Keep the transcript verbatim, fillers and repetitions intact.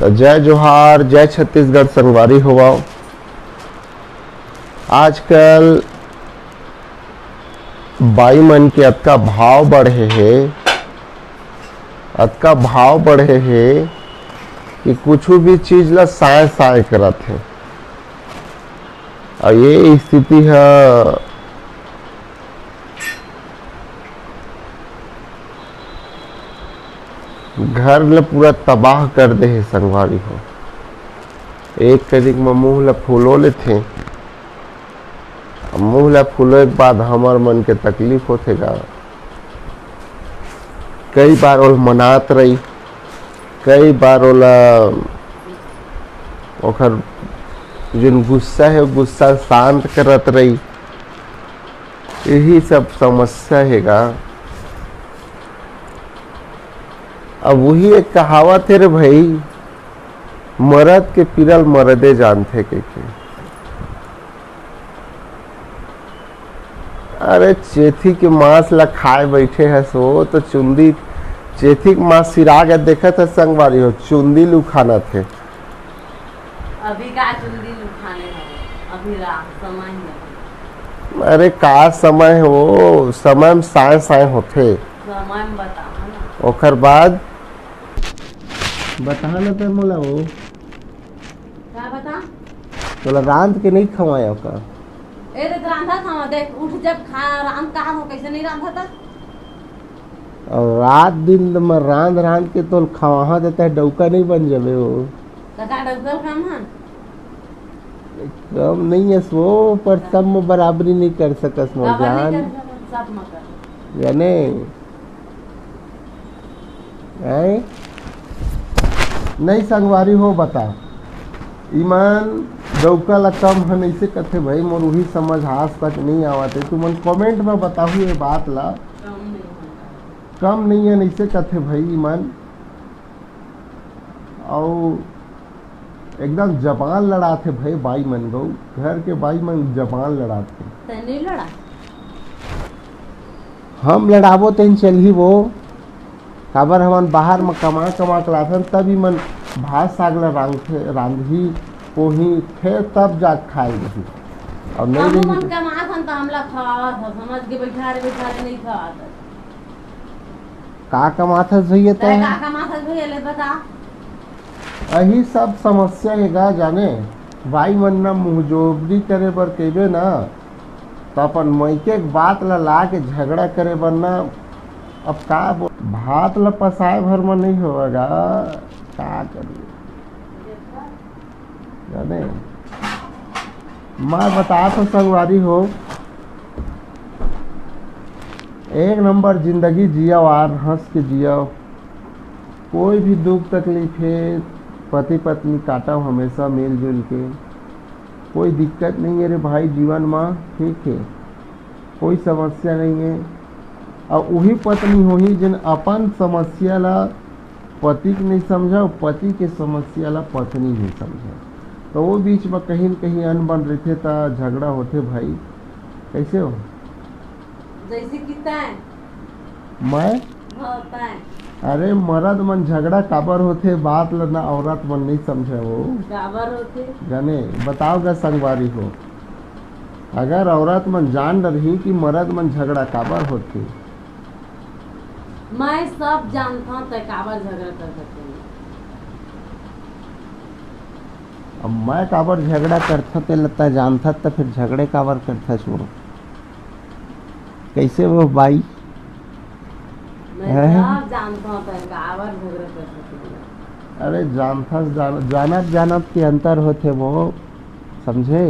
जय जोहार, जय छत्तीसगढ़ संगवारी हो। आजकल बाई मन के अतका भाव बढ़े हे, अतका भाव बढ़े हे कि कुछु भी चीज ला साँय साँय करत हे। अउ ये स्थिति ह घर ल पूरा तबाह कर दे हे संगवारी हो। एक कनिक म मुंह ल फूलो लेथे, अब मुंह ल फूलोए के बाद हमर मन के तकलीफ होथे गा। कई बार ओला मनात रही, कई बार ओला, ओखर जोन गुस्सा हे, गुस्सा शांत करत रही। यही सब समस्या हे गा। अब वही एक कहावत हे रे भाई, मरद के पीरा ल मरदे जानथे कहिके। अरे चेथी के मांस ला खाए बैठे हस वो तो चुंदी, चेथी के मांस सिरा के देखत हस संगवारी हो, चुंदी ल उखानत हे। अभी का चुंदी ल उखाने हवे, अभी रात समय ही अभी। अरे का समय हो, समय में साय साय होथे। समय में बताओ ना। ओकर बाद बता ना ते मोला वो। का बता? तोला रांध के नहीं खवाया का? ए रे, रांधा था, देख, उठ जब खा, रांध कहा हो, कैसे नहीं रांधा था? अउ रात दिन म रांध रांध के तोल खवाहा देता है, डौका नहीं बन जावे वो। तो का डौका ल कम हन? कम नहीं है सो, पर सब में बराबरी नहीं कर सकस मोर काबर नहीं जान। कर सकस, सब में कर। जाने? हैं? नहीं संगवारी हो, बता। ईमान डौका ला कम हन, ऐसे कथे भाई, मोर उही समझ आज तक नहीं आवत है। तुमन comment में बताहू ये बात ला। कम नहीं होता। कम नहीं है, ऐसे कथे भाई ईमान। अउ एकदम जबान लड़ाथे भाई बाई मन गो, घर के बाई मन जबान लड़ाथे। तै नहीं लड़ा? हम लड़ाबो तेन चलही वो, काबर हमन बाहर म कमा कमा के लाथन, तब ई मन भात साग ला रांधथे, रांधही, पोही, फेर तब जाके खाए रही। और नहीं हम रही मन तो कमाथन त हमला खवावत हो, समझ के बैठा रे, बैठा रे नहीं खवात। का कमाथस भैया तै तै? का कमाथस भैया, ले बता। अही सब समस्या हे गा जाने, बाई मन ना मुंहजोबरी करे बर कहिबे ना, त अपन मइके के बात ला ला के झगड़ा करे बर ना। अब का बोल, भात ला पसाए भर म नहीं होवेगा, का करिए जाने। मैं बता तो संगवारी हो, एक नंबर जिंदगी जियो यार, हंस के जियो। कोई भी दुख तकलीफ हे, पति पत्नी काटव हमेशा मिलजुल के। कोई दिक्कत नहीं है रे भाई जीवन मा, ठीक है, कोई समस्या नहीं है। और वही पत्नी होही जिन अपन समस्या ला पति के नहीं समझा, और पति के समस्या ला पत्नी नहीं समझा, तो वो बीच में कहीं न कहीं अनबन रहथे, त झगड़ा होथे भाई। कैसे हो? जैसे कि तैं। मैं? हाँ, तैं। अरे, मरद मन झगड़ा काबर होथे, बात ल ना औरत मन नहीं समझे हो। काबर होथे? जाने, बताओ गा संगवारी हो। अगर औरत मन जान डरही कि मरद मन झगड़ा काबर होथे। मैं सब जानथों, तैं काबर झगड़ा कर सकते हैं। अब मैं काबर झगड़ा करथों, तेला तैं जानथस, त फिर झगड़े काबर करथस वो? कैसे वो बाई? मैं हैं? सब जानता हूँ, तैं काबर झगड़ा कर सकते हैं। अरे जानथस, जान-, जानत जानत के अंतर होथे वो, समझे?